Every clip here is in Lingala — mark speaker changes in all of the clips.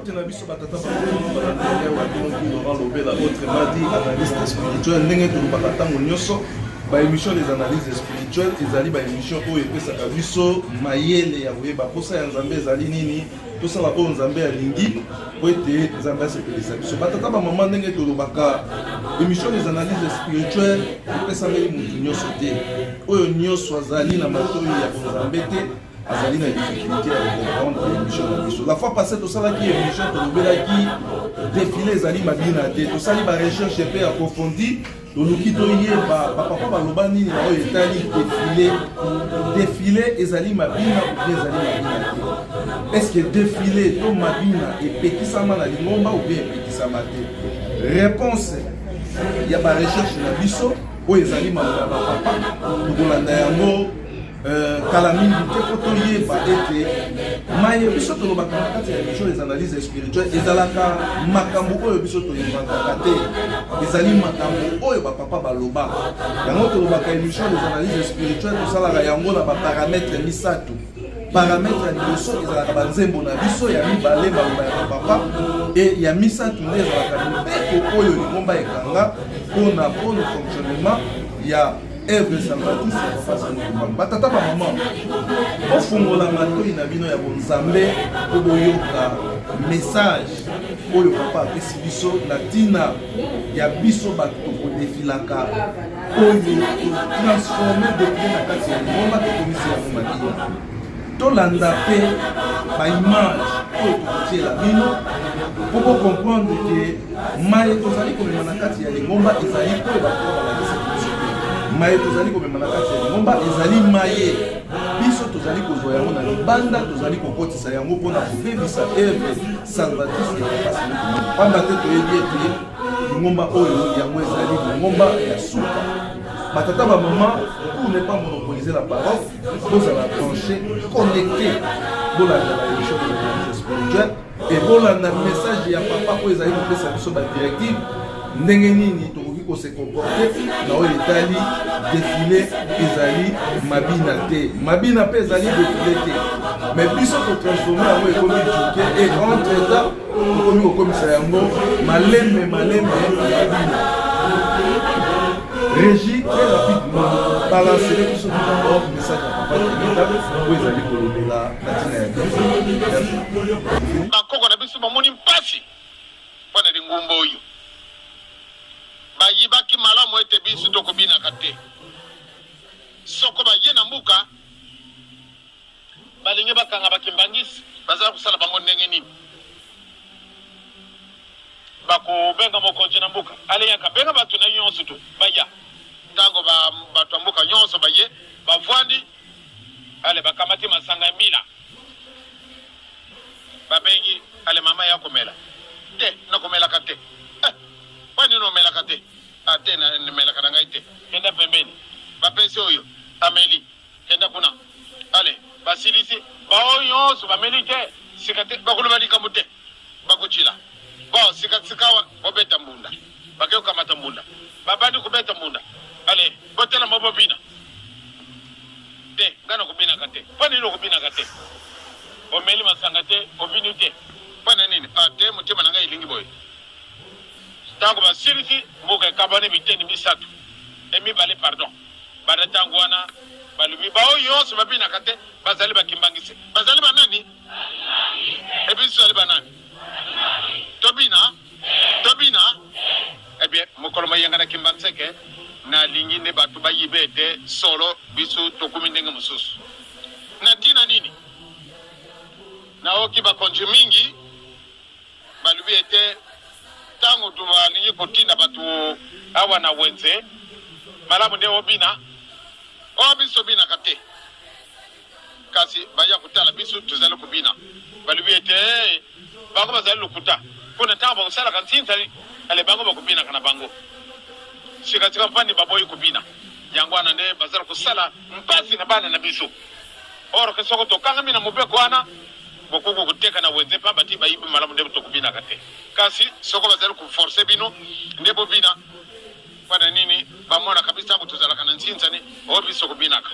Speaker 1: Mbote na biso batata balamama wa bino Guy Laurent Lobela, autrement dit analyste spirituel. Ndenge tolobaka ntango nyonso, baémission des analyses spirituelles ezali baémission oyo epesaka biso mayele ya koyeba mposa ya Nzambe ezali nini, tosala oyo Nzambe alingi po ete Nzambe asepelisa biso. Batata bamama, ndenge tolobaka, émission des analyses spirituelles epesameli motu nyonso te. Oyo nyonso azali na matoi ya bonzambe te azali na difficulté ya kocomprendre émission na biso. La fois passée tosalaki émission, tolobelaki défilé ezali mabina te. Tosali barecherche mpe approfondi, toluki toyeba bapapa baloba nini na oyo etali défilé. Défilé ezali mabina ou bien ezali mabina te? Est ce que défilé to mabina epekisama na lingomba ou bien epekisama te? Réponse ya barecherche na biso oyo ezali maloba ya bapapa, tokolanda yango kala mingi te mpo toyeba ete maye biso tolobaka na kati ya émission les analyses spirituelles ezalaka makambo oyo biso toinventaka te, ezali makambo oyo bapapa baloba. Yango tolobaka, émission les analyses spirituelles tosalaka yango na baparamètre misato. Paramètre ya liboso ezalaka banzembo na biso, ya mibale maloba ya bapapa, e ya misato nde ezalaka mibeko oyo lingomba ekanga mpona bon fonctionnement ya œuvre salvatrice ya papa Simon Kimbangu. Batata bamama, bofungola matoi na bino ya bonzambe mpo boyoka message oyo papa apesi biso na ntina ya biso bato tokodefilaka, oyo totransforme défilé na kati ya lingomba, tokomisi yango mabina. Tolanda mpe baimage oyo tokotiela bino mpo bocomprendre ke maye tozali komema na kati ya lingomba ezali oyo bato balakisi biso te. Maye tozali komema na kati ya lingomba ezali maye biso tozali kozwa yango na libanda, tozali kokotisa yango mpona kobebisa œuvre salvatrice ya papa Simon Kimbangu. Pamba te toyebi ete lingomba oyo yango ezali lingomba ya suka. Batata bamama, pour ne pas monopoliser la parole, bozala branché, connecté, bolanda baémission de l'analyse spirituelle e bolanda message ya papa oyo ezali kopesa biso badirective ndenge nini tokoki kose comporter na oyo etali défilé. Ezali mabina te, mabina mpe ezali défilé te, mais biso totransforme yango, ekomi juke e entre temps tokomi kokomisa yango malembe malembe mabina. Régie, très rapidement, balancele biso tout d'abord message ya papa Kenita oyo ezali kolobela na ntina ya défilé.
Speaker 2: Bakoko na biso bamoni mpasi mpo na lingumba oyo bayibaki malamu ete biso tokobinaka te. Soko baye na mbuka, balingi bakanga bakimbangisi, bazala kosala bango ndenge nini? Bakobenga mokonzi na mbuka, aleyaka benga bato na nyonso to baya. Ntango bato ya mboka nyonso baye, bavwandi, ale bakamati masanga ya mbila, babengi ale: "Mama, ya komela te." "Nakomelaka te." "Eh, mpo nini omelaka te?" "Ah, te, namelaka na ngai te." "Kenda pembeni." Bapesi oyo, ameli. "Kenda kuna." Ale basilisi, bao nyonso bameli te. Sika te bakoloba likambo te, bakotila bon. Sika sikawa bobeta mbunda. Bake kokamata mbunda, babandi kobeta mbunda. "Ale, botelama, bobina." "Te, ngai nakobinaka te." "Mpo nini okobinaka te? Omeli masanga te, obini te, mpo na nini?" "Ah, te, motema na ngai elingi boye." Ntango basilisi, mboka ekabwani biteni misato, e mibale, pardon. Banda ntango wana balobi bao nyonso babinaka te bazali bakimbangisi. Bazali banani? E biso tozali banani? Tobina, tobina. Eh bien, mokolo mayenga na Kimbanseke, nalingi nde bato bayiba ete solo biso tokumi ndenge mosusu. Na ntina nini? Naoki bakonzi mingi balobi ete ntango balingi kotinda bato awa na wenze, malamu nde obina. Oyo biso obinaka te, kasi baya kotala biso tozali kobina, balobi ete bango bazali lokuta, mpona ntango bakosalaka ntinza, ale bango bakobinaka na bango. Sikasika mfandi baboyi kobina, yango wana nde bazali kosala mpasi na bana na biso. Or ke soko tokangami na mobeko wana, bokoki koteka na wenze pamba ti bayibi. Malamu nde tokobinaka te, kasi soko bazali koforce bino nde bobina, mpona nini? Bamonaka biso ntango tozalaka na nsinzani, oyo biso kobinaka.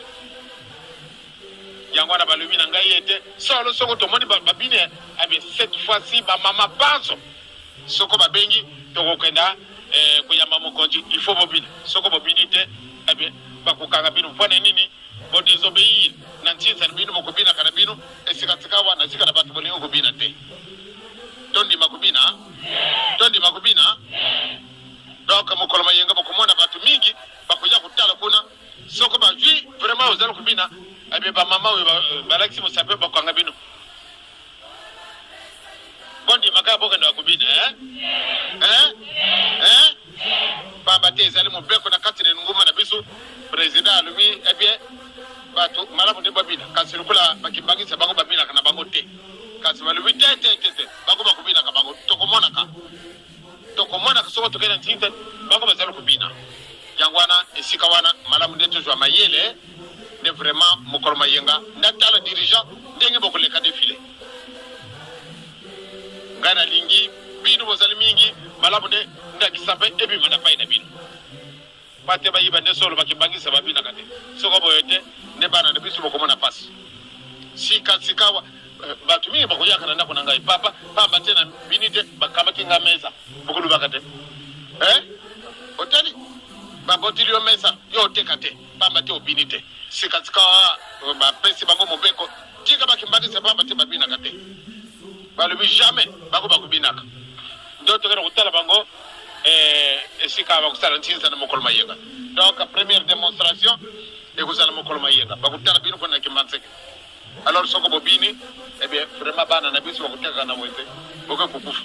Speaker 2: Yango wana balobi na ngai ete solo soko tomoni babini eh cette fois-ci bamama banso soko babengi tokokenda eh, koyamba mokonzi, il faut bobina. Soko bobini te eh bien bakokanga bino. Mpo na nini bodesobéir na ntinsa na bino? Bokobinaka na bino esika tika wana esika na bato bolingi kobina te. Tondima kobina, tondima kobina. Donc mokolo mayenga bokomona bato mingi bakoya kotala kuna. Soko bazwi vraiment ozali kobina, eh bien bamama oyo balakisi mosapi bakokanga bino. Bondima kaka bokenda kobina eh? Eh? Eh? Pamba te ezali mobeko na kati na engumba na biso. President alobi eh bien bato malamu nde babina, kasi lokola bakimbangisa bango babinaka na bango te, kasi balobi te te te te, bango bakobinaka bango, tokomonaka tokomonaka soko tokei na ntinta bango bazali kobina. Yango wana esika wana malamu nde tozwa mayele nde vraiment mokolo mayenga natala dirigeant ndenge bokoleka defile. Ngai nalingi bino bozali mingi malamu nde ndakisa mpe ebima na pai na bino bate bayiba nde solo bakibangisa babinaka te. Soko boye te nde bana na biso bokomona pasi. Sika sikawa bato mingi bakoyaka na ndako na ngai papa pamba te na bini te bakamati nga mesa bokolobaka te eh? Otali babotili yo mesa yo oteka te pamba te obini te. Sika sikawa bapesi bango mobeko tika bakimbangisa pamba te babinaka te. Balobi jamais bango bakobinaka. Nde tokende kotala bango esika bakosala ntinza na mokolo mayenga. Donc première démonstration ekozala mokolo mayenga, bakotala bino kuna na Kimbanseke. Alors soko bobini eh bien vraiment bana na biso bakotekaka na wenze, bokoki kokufa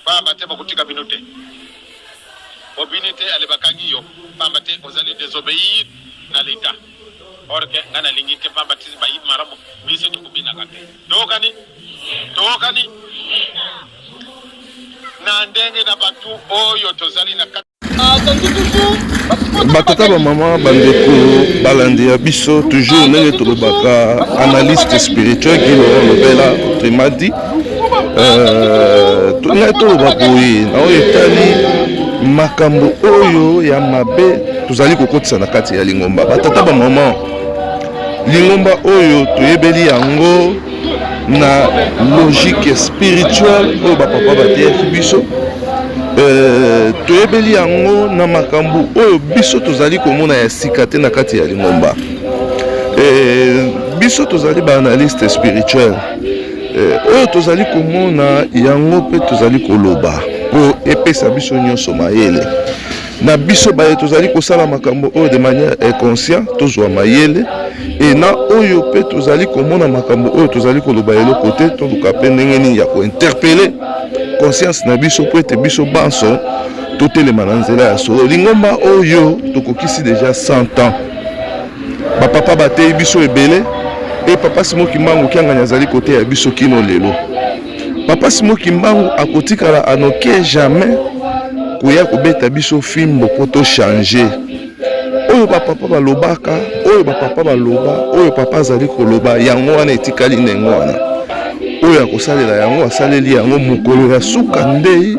Speaker 2: pamba te bakotika bino te. Bobini te ale bakangi yo pamba te ozali désobéir na l'État. Or ke ngai nalingi te pamba te bayibi malamu biso tokobinaka te. Toyokani, toyokani na ndenge na bato oyo tozali na kati.
Speaker 1: Batata, bamama, bandeko balandi ya biso, toujours ndenge tolobaka, analyste spirituel Guy Laurent Lobela, autrement dit ngai toloba boye na oyo etali makambo oyo ya mabe tozali kokotisa na kati ya lingomba. Batata, bamama, lingomba oyo toyebeli yango na logique spirituelle oyo bapapa bateyaki biso, toyebeli yango na makambo oyo biso tozali komona ya sika te na kati ya lingomba. Biso tozali baanalyste spirituel, oyo tozali komona yango mpe tozali koloba mpo epesa biso nyonso mayele na biso baye tozali kosala makambo oyo de manière inconscient, tozwa mayele e na oyo mpe tozali komona makambo oyo tozali koloba eloko te, toluka mpe ndenge nini ya kointerpeller conscience na biso mpo ete biso banso totelema na nzela ya solo. Lingomba oyo tokokisi déjà 100 ans, bapapa bateyi biso ebele e papa Simo Kimbangu Kiangani azali koteya biso kino lelo. Papa Simo Kimbangu akotikala anoke jamais koya kobeta biso fimbo mpo tochange oyo bapapa balobaka, oyo bapapa baloba, oyo papa azali koloba. Yango wana etikali ndenge wana, oyo akosalela yango asaleli yango. Mokolo ya suka ndei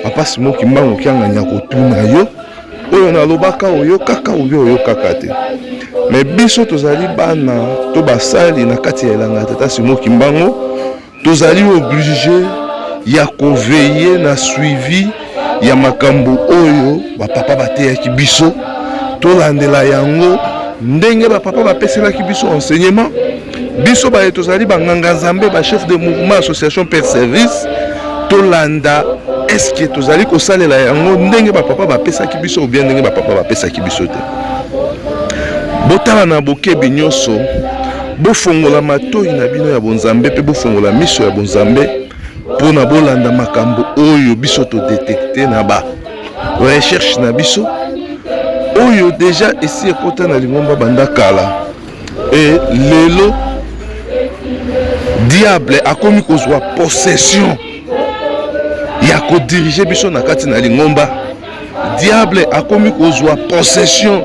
Speaker 1: papa Simo Kimbangu Kiangani akotuna yo: oyo nalobaka oyokaka obi oyokaka te? Me biso tozali bana to basali na kati ya elanga ya tata Simo Kimbangu, tozali obligé ya koveiller na suivi ya makambo oyo bapapa bateyaki biso, tolandela yango ndenge bapapa bapeselaki biso enseignement. Biso baye tozali banganga nzambe, bachef de mouvement, association père service, tolanda est-ce tozali kosalela yango ndenge bapapa bapesaki biso ou bien ndenge bapapa bapesaki biso te. Botala na bokebi nyonso, bofongola matoi na bino ya bonzambe mpe bofongola miso ya bonzambe mpona bolanda makambo oyo biso todétecter na ba recherche na biso, oyo déjà esi ekota na lingomba banda kala. E lelo diable akomi kozwa possession ya kodiriger biso na kati na lingomba. Diable akomi kozwa possession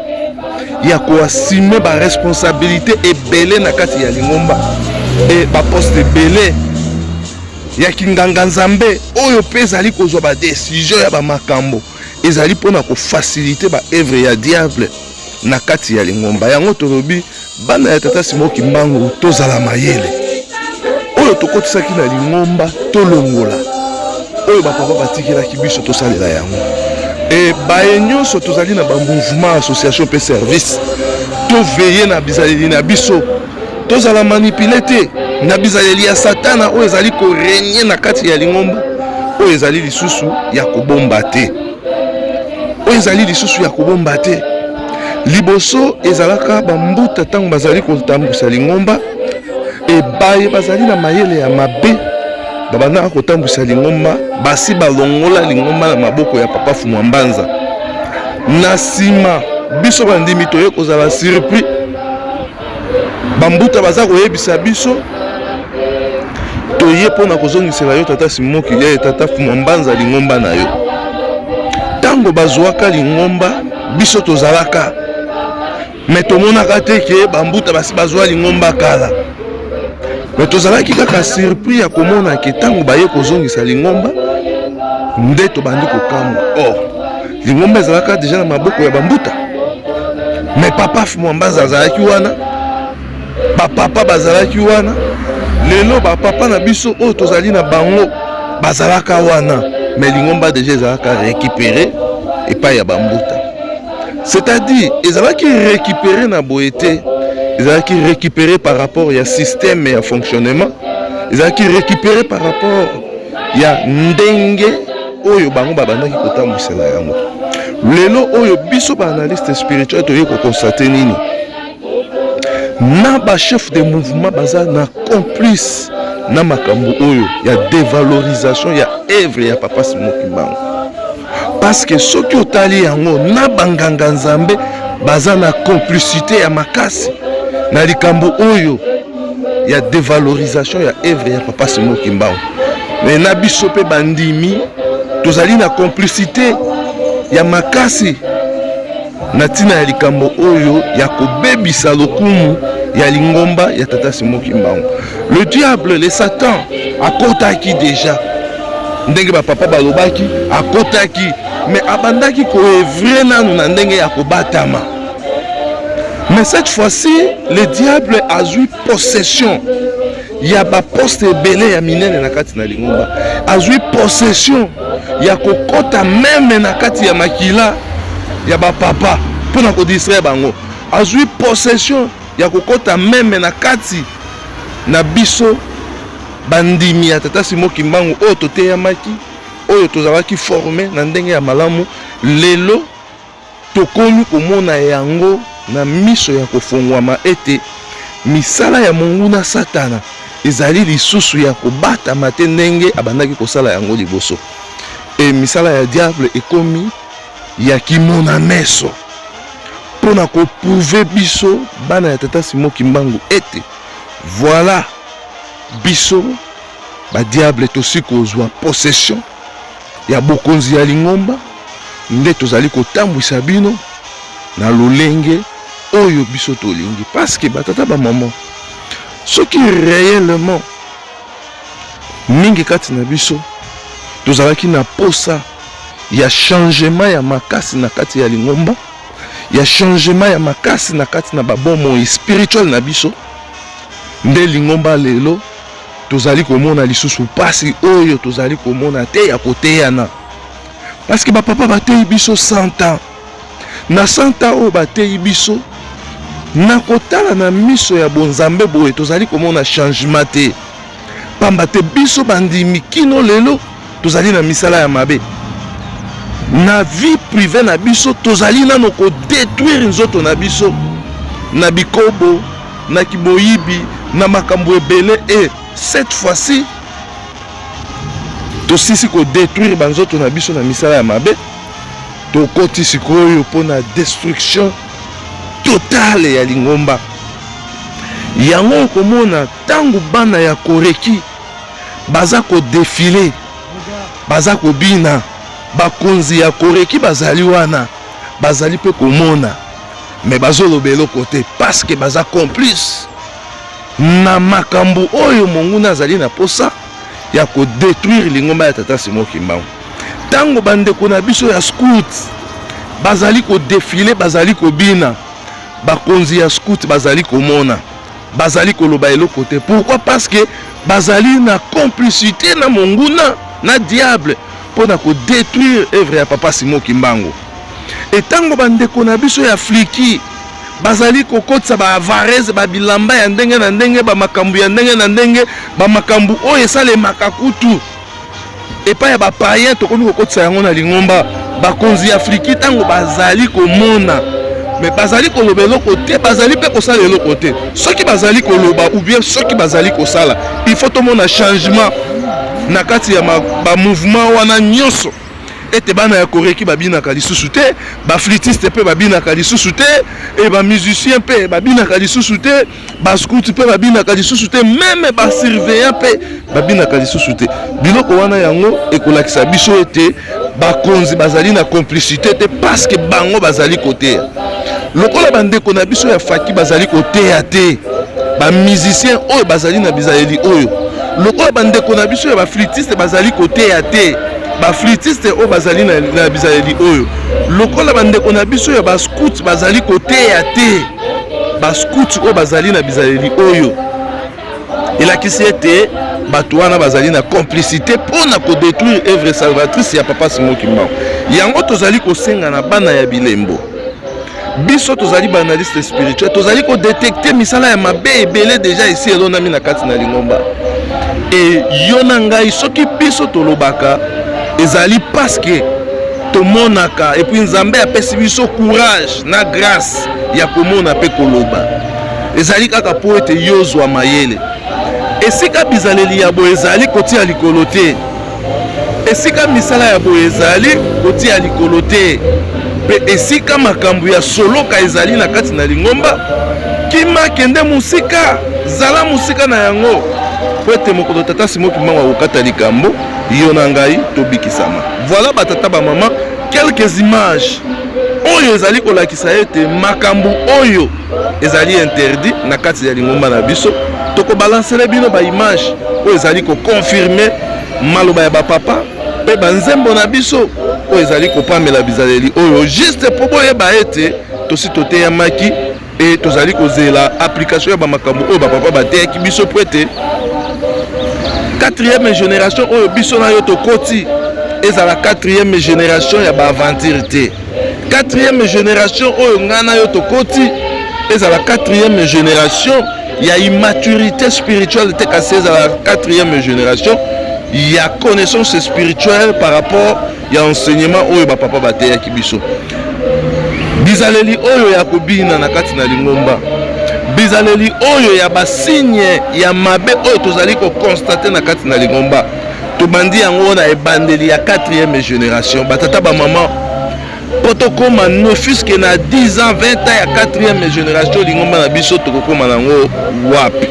Speaker 1: ya koassumer baresponsabilité ebele na kati ya lingomba e baposte ebele ya kinganga nzambe oyo mpe ezali kozwa badécision ya bamakambo ezali mpona kofaciliter baœuvre ya diable. na kati ya lingomba. Yango tolobi bana ya tata Simon Kimbangu tozala mayele. Oyo tokotisaki na lingomba tolongola oyo bapapa batikelaki biso tosalela yango. E baye nyonso tozali na ba mouvement, association mpe service, toveille na bizaleli na biso, tozala manipule te na bizaleli ya satana oyo ezali korenye na kati ya lingomba, oyo ezali lisusu ya kobomba te, oyo ezali lisusu ya kobomba te. Liboso ezalaka bambuta ntango bazali kotambwisa lingomba, ebaye bazali na mayele ya mabe babandaka kotambwisa lingomba, basi balongola lingomba na maboko ya papa Fumwa Mbanza. Na nsima biso bandimi toye kozala surpris, bambuta baza koyebisa biso toye mpo na kozongisela yo tata Simoki ya tata Fumwa Mbanza lingomba na yo. Ntango bazwaka lingomba biso tozalaka me tomonaka te ke bambuta basi bazwa lingomba kala, me tozalaki kaka surpris ya komona ke ntango baye kozongisa lingomba nde tobandi kokamwa. Or lingomba ezalaka deja na maboko ya bambuta, me papa Fumwa Mbanza azalaki wana, bapapa bazalaki wana. Lelo bapapa na biso oyo tozali na bango bazalaka wana, me lingomba deja ezalaka récupéré epai ya bambuta. C'est-à-dire ezalaki récupéré na boye te, ezalaki récupéré par rapport ya système ya fonctionnement, ezalaki récupéré par rapport ya ndenge oyo bango babandaki kotambwisela yango. Lelo oyo biso ba analyste spirituel toye kokonstate nini? Na ba chef de mouvement baza na complice na makambo oyo ya dévalorisation ya œuvre ya papa Simon Kimbangu. Parce que soki otali yango na banganga nzambe baza na complicité ya makasi na likambo oyo ya dévalorisation ya œuvre ya papa Simon Kimbangu. Mais na biso pe bandimi tozali na complicité ya makasi na ntina ya likambo oyo ya kobebisa lokumu ya lingomba ya tata Simon Kimbangu. Le diable, le Satan akotaki deja ndenge bapapa balobaki, akotaki mais abandaki koevre nanu na ndenge ya kobatama. Mais cette fois-ci le diable azwi possession ya baposte ebele ya minene na kati na lingomba, azwi possession ya kokota meme na kati ya makila ya bapapa mpona kodistraire bango, azwi possession ya kokota meme na kati na biso bandimi ya tata Simon Kimbangu oyo toteyamaki, oyo tozalaki forme na ndenge ya malamu. Lelo tokomi komona yango na miso ya kofongwama ete misala ya monguna Satana ezali lisusu ya kobatama te ndenge abandaki kosala yango liboso. E misala ya diable ekomi ya kimona meso mpo na koprouve biso bana ya tata Simon Kimbangu ete voilà biso ba diable tosi kozwa possession ya bokonzi ya lingomba, nde tozali kotambwisa bino na lolenge oyo biso tolingi. Parce que batata ba mama, soki réellement mingi kati na biso tozalaki na posa ya changement ya makasi na kati ya lingomba, ya changement ya makasi na kati na babomoi spirituel na biso, nde lingomba lelo tozali komona lisusu pasi oyo tozali komona te ya koteyana. Parce que bapapa bateyi biso 100 ans, na 100 ans oyo bateyi biso na kotala na miso ya bonzambe boye tozali komona changement te, pamba te biso bandimi kino lelo tozali na misala ya mabe na vie privée na biso, tozali nano kodetruire nzoto na biso na bikobo, na kiboyibi, na makambo ebele. E cette fois-ci tosisi kodetruire banzoto na biso na misala ya mabe, tokoti sikoyo mpo na destruction totale ya lingomba. Yango okomona ntango bana ya Koreki baza kodefile, baza kobina, bakonzi ya Koreki bazali wana, bazali mpe komona, me bazoloba eloko te parce que baza complice na makambo oyo monguna azali na posa ya kodetruire lingomba ya tata Simon Kimbangu. Ntango bandeko na biso ya scout bazali kodefile, bazali kobina, Bakonzi ya scout bazali komona, bazali koloba eloko te. Pourquoi? Parce que bazali na complicité na monguna na diable mpo na kodétruire œuvre ya papa Simon Kimbangu. Etango bandeko na biso ya fliki bazali kokotisa ba avarese, ba bilamba ya ndenge na ndenge, ba makambo ya ndenge na ndenge, ba makambo oyo esalemaka kutu epai ya bapayen, tokomi kokotisa yango na lingomba. Bakonzi ya fliki ntango bazali komona me bazali koloba eloko te, bazali mpe kosala eloko te. Soki bazali koloba ou bien soki bazali kosala, il faut tomona changement na kati ya bamouvement wana nyonso, ete bana ya koreki babinaka lisusu te, baflitiste mpe babinaka lisusu te, e bamusicien mpe babinaka lisusu te, bascout mpe babinaka lisusu te, meme basurveillant mpe babinaka lisusu te. Biloko wana yango ekolakisa biso ete bakonzi bazali na complicité te, parce que bango bazali koteya. Lokola bandeko na biso ya faki bazali koteya te, bamusicien oyo bazali na bizaleli oyo, lokola bandeko na biso ya baflitiste bazali koteya te, baflitiste oyo bazali na bizaleli oyo, lokola bandeko na biso ya bascout bazali koteya te, bascout oyo bazali na bizaleli oyo, elakisi ete bato wana bazali na complicité mpo na kodétruire œuvre salvatrice ya papa Simon Kimbangu. Yango tozali kosenga na bana ya bilembo. Biso tozali baanalyste spirituel, tozali kodétecter misala ya mabe ebele deja esi elonami na kati na lingomba. E yo na ngai, soki biso tolobaka, ezali parce que tomonaka, et puis Nzambe apesi biso courage na grâce ya komona mpe koloba. Ezali kaka mpo ete yo ozwa mayele. Esika bizaleli ya boye ezali, kotia likolo te. Esika misala ya boye ezali, kotia likolo te. Mpe esika makambo ya soloka ezali na kati na lingomba, kima, kende mosika, zala mosika na yango, po ete mokolo tata Simon Kimbangu akokata likambo, yo na ngai tobikisama. Voilà, batata, bamama, quelques images oyo ezali kolakisa ete makambo oyo ezali interdit na kati ya lingomba na biso. Tokobalansele bino baimage oyo ezali koconfirmer maloba ya bapapa mpe banzembo na biso oyo ezali kopamela bizaleli oyo, juste mpo boyeba ete tosi toteyamaki e tozali kozela application ya bamakambo oyo bapapa bateyaki biso, po ete quatrième génération oyo biso na yo tokoti ezala quatrième génération ya baaventure te. Quatrième génération oyo ngai na yo tokoti ezala quatrième génération ya immaturité spirituelle te, kasi ezala quatrième génération ya connaissance spirituelle par rapport ya enseignement oyo bapapa bateyaki biso. Bizaleli oyo ya kobina na kati na lingomba, bizaleli oyo ya basigne ya mabe oyo tozali koconstater na kati na lingomba, tobandi yango na ebandeli ya 4e génération. Batata, bamama, mpo tokóma ne fût-ce que na 10 ans, 20 ans ya 4e génération, lingomba na biso tokokóma nango wapi?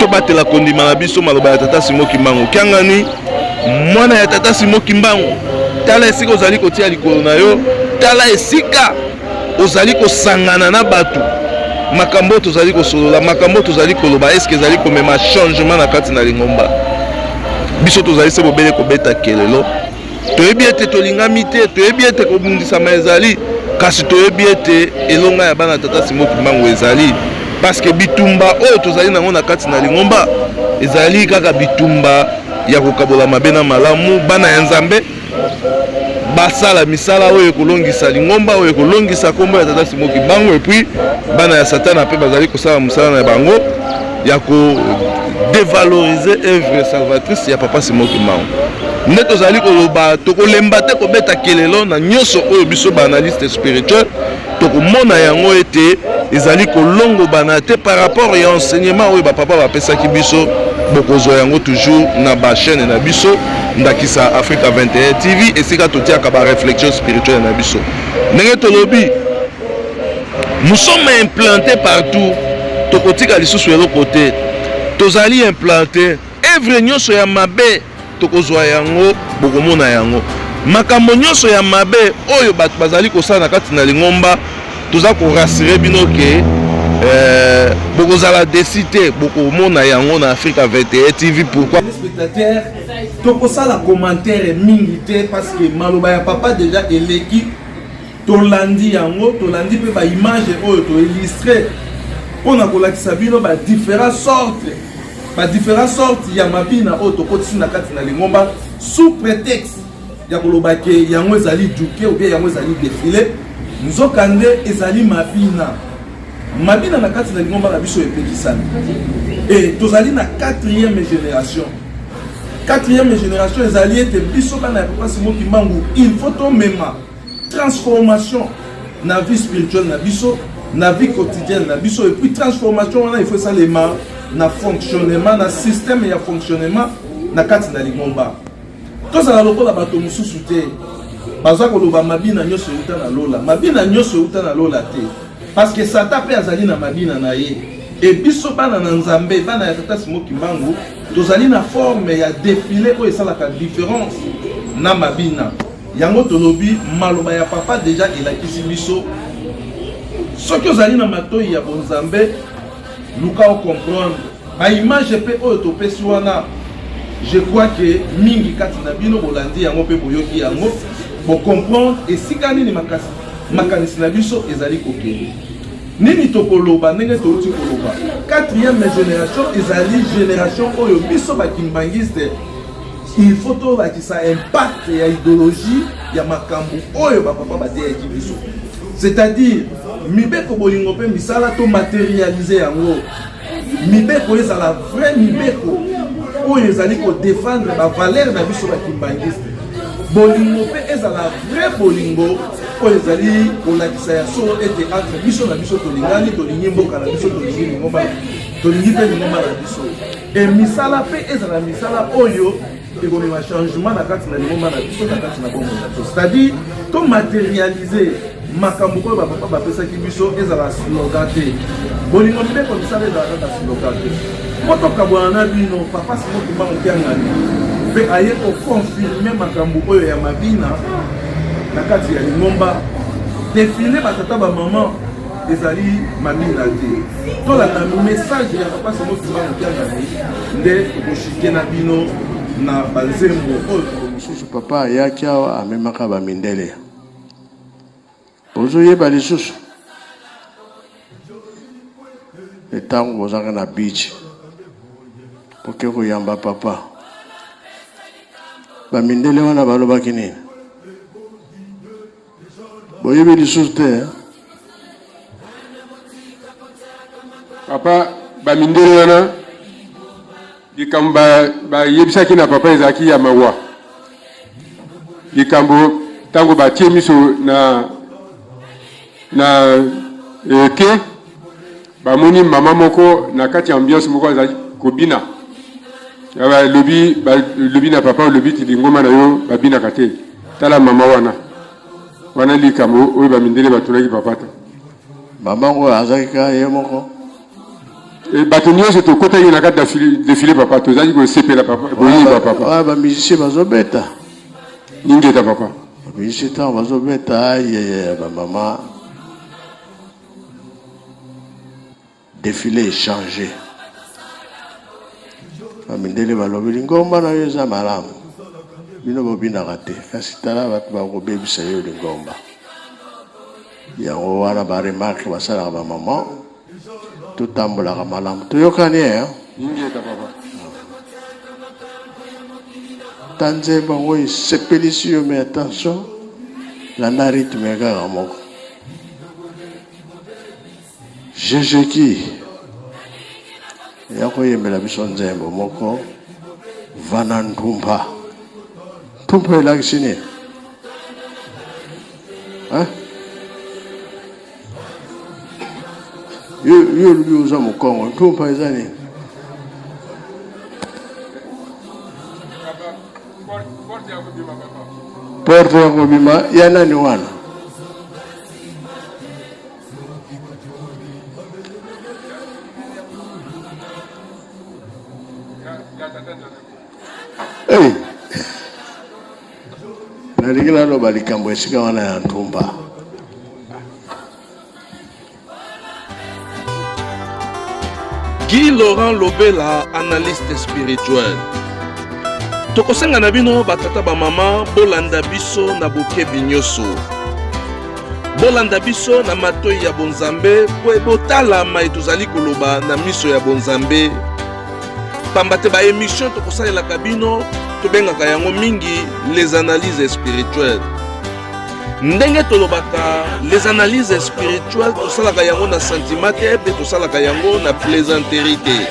Speaker 1: Tobatela kondima na biso. Maloba ya tata Simo Kimbangu Kiangani, mwana ya tata Simo Kimbangu: tala esika ozali kotia likolo na yo, tala esika ozali kosangana na bato. Makambo oyo tozali kosolola, makambo oyo tozali koloba, eske ezali komema changement na kati na lingomba? Biso tozali se bobele kobeta kelelo. Toyebi ete tolingami te, toyebi ete kobundisama ezali, kasi toyebi ete elonga ya bana tata Simo Kimbangu ezali, parce que bitumba oyo tozali nango na kati na lingomba ezali kaka bitumba ya kokabola mabe na malamu. Bana ya Nzambe basala misala oyo ekolongisa lingomba, oyo ekolongisa nkombo ya tata Simo Kimbangu, et puis bana ya Satana mpe bazali kosala mosala na bango ya kodévaloriser œuvre salvatrice ya papa Simo Kimbangu. Nde tozali koloba, tokolemba te kobeta kelelo na nyonso oyo biso baanalyste spirituel tokomona yango ete ezali kolongobana te par rapport ya enseignement oyo bapapa bapesaki biso. Bokozwa yango toujours na bachaîne na biso, ndakisa Africa 21 TV, esika totiaka baréflexion spirituelle na biso. Ndenge tolobi, nous sommes implantés partout, tokotika lisusu eloko te. Tozali implanté, œuvre nyonso ya mabe tokozwa yango, bokomona yango. Makambo nyonso ya mabe oyo bato bazali kosala na kati na lingomba, toza korassurer bino ke bokozala déçus te, bokomona yango na Africa 21 TV. Pourquoi?
Speaker 3: Spectateur, tokosala commentaire mingi te parce que maloba ya papa déjà eleki.
Speaker 1: Tolandi yango, tolandi mpe ba image oyo to illustre mpo na kolakisa bino ba différents sortes, ba différents sortes ya mabina oyo tokotisi na kati na lingomba sous prétexte ya koloba ke yango ezali duke ou bien yango ezali défilé, nzokande ezali mabina. Mabina na kati na lingomba na biso epekisami. Et tozali na quatrième génération. Quatrième génération ezali ete biso bana ya Papa Simon Kimbangu, il faut tomema transformation na vie spirituelle na biso, na vie quotidienne na biso, et puis transformation wana il faut esalema na fonctionnement, na système ya fonctionnement na kati na lingomba. Tozala lokola bato mosusu te baza koloba mabina nyonso euta na lola. Mabina nyonso euta na lola te, parce que Satan mpe azali na mabina na ye. E biso bana na Nzambe, bana ya Tata Simon Kimbangu, tozali na forme ya défilé oyo esalaka différence na mabina. Yango tolobi maloba ya papa deja elakisi biso, soki ozali na matoi ya bonzambe, luka ocomprendre ba image mpe oyo topesi wana. Je crois que mingi kati na bino bolandi yango mpe boyoki yango, bocomprendre esika nini makasi makanisi na biso ezali kokende. Nini tokoloba ndenge touti koloba, quatrième génération ezali génération oyo biso bakimbangiste il faut tolakisa impact ya idéologie ya makambo oyo bapapa bateyaki biso, c'est-à-dire mibeko, bolingo mpe misala. To matérialiser yango, mibeko ezala vrai mibeko oyo ezali kodefendre bavaleur na biso bakimbangiste, bolingo mpe ezala vrai bolingo oyo ezali kolakisa ya solo ete entre biso na biso tolingani, tolingi mboka na biso, tolingi lingomba, tolingi mpe lingomba na biso. E misala mpe ezala misala oyo ekomema changement na kati na lingomba na biso, na kati na bomoi na biso, c'est-à-dire to matérialiser makambo oyo bapapa bapesaki biso. Ezala slogan te, bolingo, mibeko, misala ezala kaka slogan te. Mpo tokabwana na bino, Papa Simon Kimbangu Kiangani mpe aye koconfirme makambo oyo ya mabina na kati ya lingomba. Défilé, batata, bamama, ezali mabina te. Tolanda message ya Papa Simon Kimbangu Kiangani nde tokoshike na bino na banzembo oyo.
Speaker 3: Mosusu papa ayaki awa, amemaka bamindele. Bozoyeba lisusu ntango bozalaka na beach, boke koyamba papa, bamindele wana balobaki nini? Boyebi lisusu te, eh?
Speaker 4: Papa, bamindele wana, likambo bayebisaki na papa ezalaki ya mawa. Likambo ntango batie miso na eke, bamoni mama moko na kati ya ambiance moko azali kobina. Balobi na papa, olobi ti lingomba na yo babinaka te, tala mama wana. Wana likambo oyo bamindele batunaki papa ta.
Speaker 3: Mama ngo azalaki kaka ye moko?
Speaker 4: Bato nyonso tokotaki na kati ya défilé, papa, tozalaki kosepela, papa, boyeba, papa.
Speaker 3: Wana bamusicien bazobeta.
Speaker 4: Ningeta, papa.
Speaker 3: Bamusicien ntango bazobeta, ayeye, bamama, défilé échangé. Bamindele balobi lingomba na yo eza malamu, bino bobinaka te, kasi tala bato bakobebisa yo lingomba. Yango wana baremarque basalaka bamama, totambolaka malamu, toyokani, eh?
Speaker 4: Ningeta, papa.
Speaker 3: Ta nzembo yango esepelisi yo, mais attention, landa rythme kaka moko. Jejeki ya koyembela biso nzembo moko, vana ntumpa. Ntumpa elakisi nini? Hein? Yo olobi oza mokongo, ntumpa eza nini? Porte ya kobima ya nani wana? Hey. Nalingi naloba likambo esika wana ya ntumba.
Speaker 1: Guy Laurent Lobela, analyste spirituel. Tokosenga na bino batata, bamama, bolanda biso na bokebi nyonso. Bolanda biso na matoi ya bonzambe mpo botala mai tozali koloba na miso ya bonzambe. Pamba te ba emission tokosalelaka bino tobengaka yango mingi les analyses spirituelles. Ndenge tolobaka les analyses spirituelles, tosalaka yango na sentiment te mpe tosalaka yango na plaisanterie te.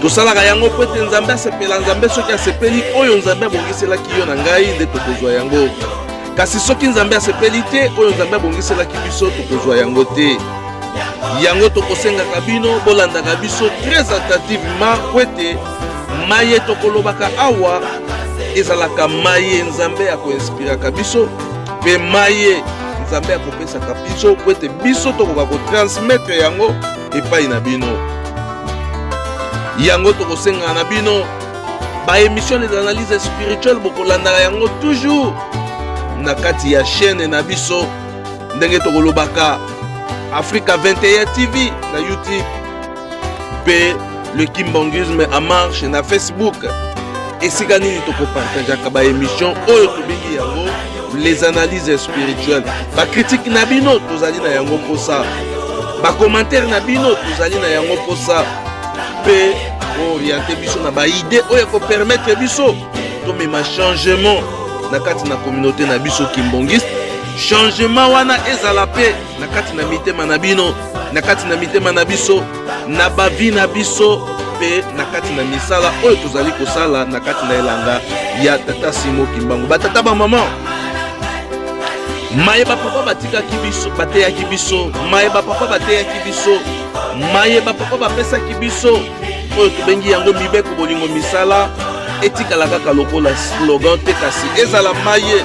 Speaker 1: Tosalaka yango mpo ete Nzambe asepela. Nzambe soki asepeli, oyo Nzambe abongiselaki yo na ngai nde tokozwa yango. Kasi soki Nzambe asepeli te, oyo Nzambe abongiselaki biso tokozwa yango te. Yango tokosengaka bino bolandaka biso très attentivement po ete maye tokolobaka awa ezalaka maye Nzambe akoinspiraka biso mpe maye Nzambe akopesaka biso po ete biso tokoka kotransmettre yango epai na bino. Yango tokosengaka na bino ba émission des analyses spirituelles, bokolandaka yango toujours na kati ya chaîne na biso, ndenge tokolobaka Africa 21 TV na YouTube mpe le Kimbanguisme en marche na Facebook, esika nini tokopartageaka ba émission oyo tobengi yango les analyses spirituelles. Bacritique na bino tozali na yango mposa, bacommentaire na bino tozali na yango mposa, mpe oriente biso na baidée oyo ekopermettre biso tomema changement na kati na communauté na biso kimbangiste. Changement wana ezala mpe na kati na mitema na bino, na kati na mitema na biso, na bavie na biso mpe na kati na misala oyo tozali kosala na kati na elanga ya tata Simo Kimbangu. Batata, bamama, maye bapapa batikaki biso, bateyaki biso, maye bapapa bateyaki biso, maye bapapa bapesaki biso, oyo tobengi yango mibeko, bolingo, misala, etikala kaka lokola slogan te, kasi ezala maye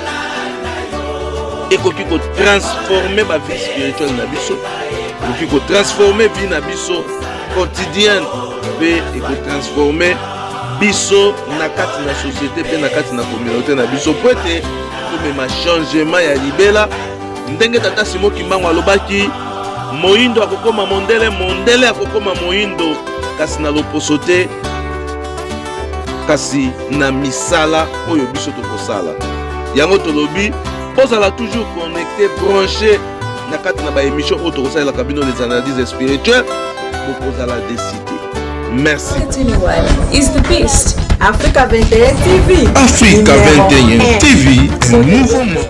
Speaker 1: ekoki kotransformer bavie spirituelle na biso, ekoki kotransformer vie na biso quotidienne mpe ekotransformer biso na kati na société mpe na kati na communauté na biso, po ete tomema changement ya libela. Ndenge tata Simo Kimbangu alobaki, moyindo akokoma mondele, mondele akokoma moyindo, kasi na loposo te, kasi na misala oyo biso tokosala. Yango tolobi bozala toujours connecté, branché na kati na baémission oyo tokosalelaka bino les analyses spirituelles. Bokozala déçus te. Merci.
Speaker 5: Is the best.
Speaker 6: Africa 21 TV.
Speaker 1: Africa
Speaker 6: Numéro
Speaker 1: 21
Speaker 6: 1.
Speaker 1: TV, un nouveau monde.